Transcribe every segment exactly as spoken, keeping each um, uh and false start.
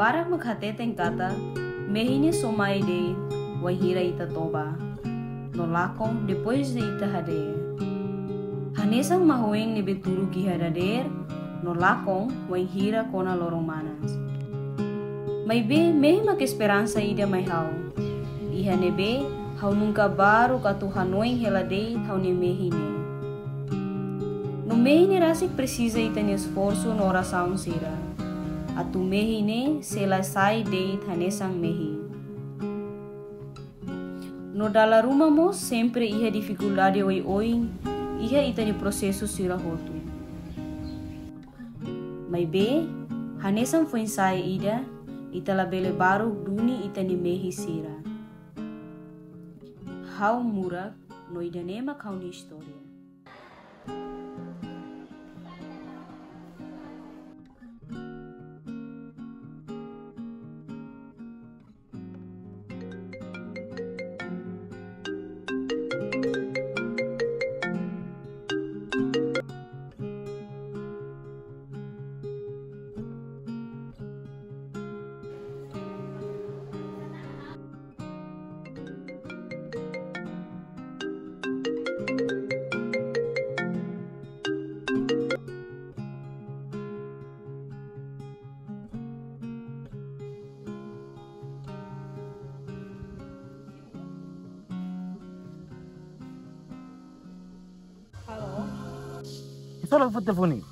Barak mak hateten katak mehi ne'e só mai de'it wainhira ita toba, no lakon depois de ita hadeer. Hanesan mahon ne'ebé turuk iha dadeer, no lakon wainhira kona loron manas. Maibé mehi mak esperansa ida mai ha'u. Iha ne'ebé ha'u nunka baruk atu hanoin hela de'it ha'u-nia mehi ne'e. No mehi ne'e rasik presiza ita-nia esforsu no orasaun sira, atu mehi ne'e sei la sai de'it hanesan mehi. No dala ruma mós sempre iha difikuldade oioin iha ita-nia prosesu sira hotu. Maibé, hanesan foin-sa'e ida, ita labele baruk duni ita-nia mehi sira. Ha'u Murak, no ida-ne'e mak ha'u-nia istória. Halo. Ita la fó telefone.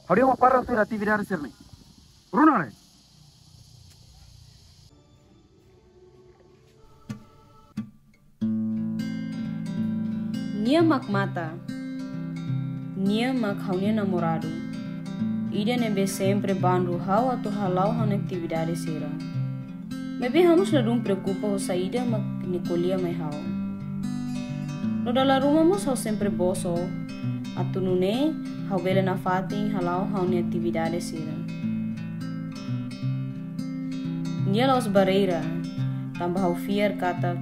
Ha'u dehan para tuir atividade sira-ne'e. Rona ne'e. Nia mak Mata. Nia mak ha'u-nia namoradu. Ida ne'ebé sempre bandu ha'u atu hala'o ha'u-nia atividade sira. Maibé ha'u mós ladún preokupa ho saida mak nia ko'alia mai ha'u. No dala ruma mós ha'u sempre boso, atu nune'e ha'u bele nafatin hala'o ha'u-nia atividade sira. Nia la'ós barreira, tanba ha'u fiar katak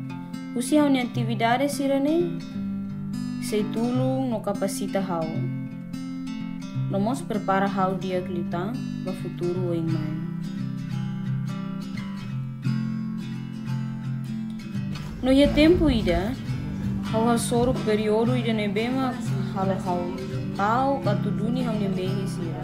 husi ha'u-nia atividade sira-ne'e sei tulun no kapasita ha'u, no mós prepara ha'u di'ak liután ba futuru oin mai. No iha tempu ida, ha'u hasoru períodu ida ne'ebé mak halo ha'u ta'uk atu duni ha'u-nia mehi sira.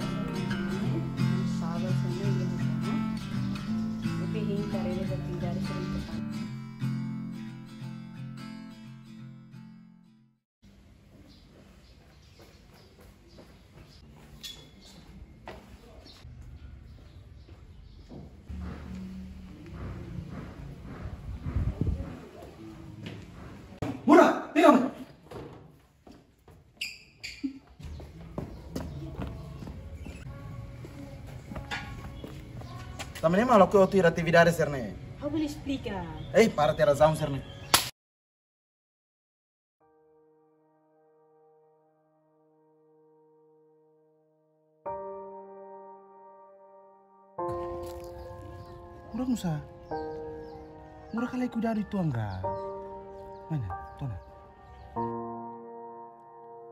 Mura, pega, mano. Tanba ne'e mak ha'u lakohi tuir atividade sira-ne'e. Ha'u bele esplika. Ei, para tiha razaun sira-ne'e. Mura nusá? Mura kala kuidadu itu angga. Mana? Tona.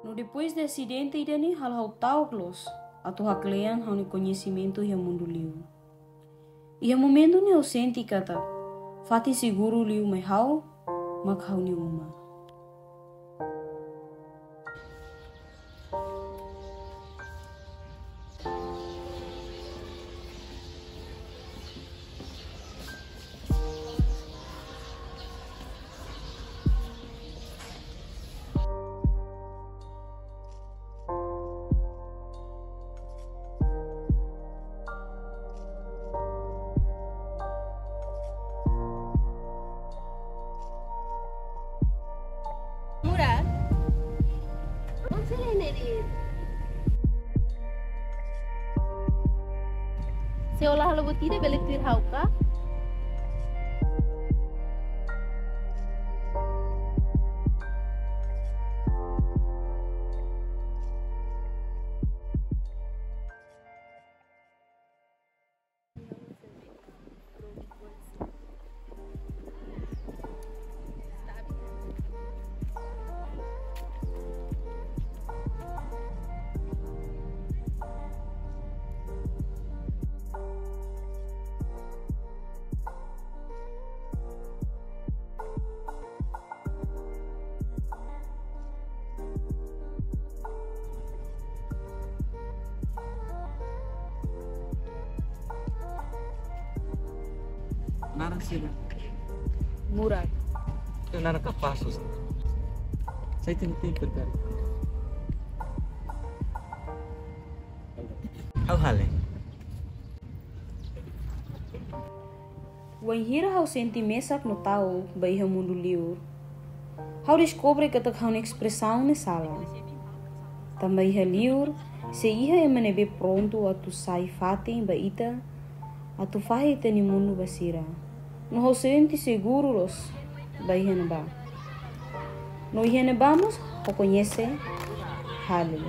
No depois de asidente ida-ne'e halo ha'u ta'uk loos atu haklean ha'u-nia koñesimentu iha mundu liur. Iha momentu ne'e ha'u sente katak fatin seguru liu mai ha'u mak ha'u-nia uma. Mura. Onse le neri. Se o la halo buat ida bele tuir ha'u ka? Murak. Ita naran kapás. Sai tem tempo, cara. Ha'u hale. Wainhira ha'u sente mesak no ta'uk ba iha mundu liur, ha'u deskobre katak ha'u-nia espresaun ne'e sala. Tanba iha liur sei iha ema ne'ebé prontu atu sai fatin ba ita, atu fahe ita-nia mundu ba sira. No ha'u sente seguru loos ba iha ne'ebá. No iha ne'ebá mós ha'u koñese Hali.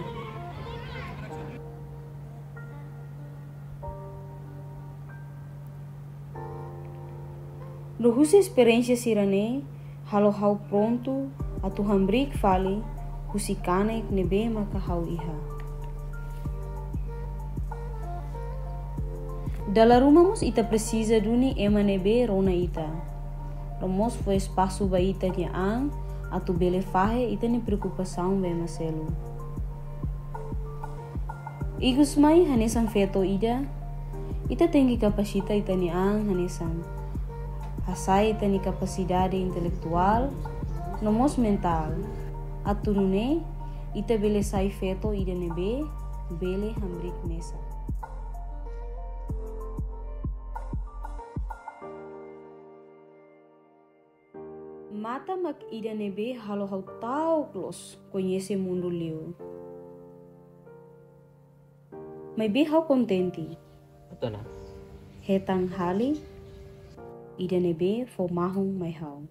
No husi esperiénsia sira-ne'e halo ha'u prontu atu hamriik fali husi kanek ne'ebé maka ha'u iha. Dala ruma mós ita presiza duni ema ne'ebé rona ita. No mós fó espasu ba ita-nia an atu bele fahe ita-nia preokupasaun ba ema seluk. Ikusmai hanesan feto ida, ita tenke kapasita ita-nia an hanesan hasa'e ita-nia kapasidade intelektuál no mós mentál. Atu nune'e ita bele sai feto ida ne'ebé bele hamriik mesak. Matan mak ida ne'ebé halo ha'u ta'uk loos koñese mundu liur. Maibé ha'u kontente. Atona. Hetan Hali ida ne'ebé fó mahon mai ha'u.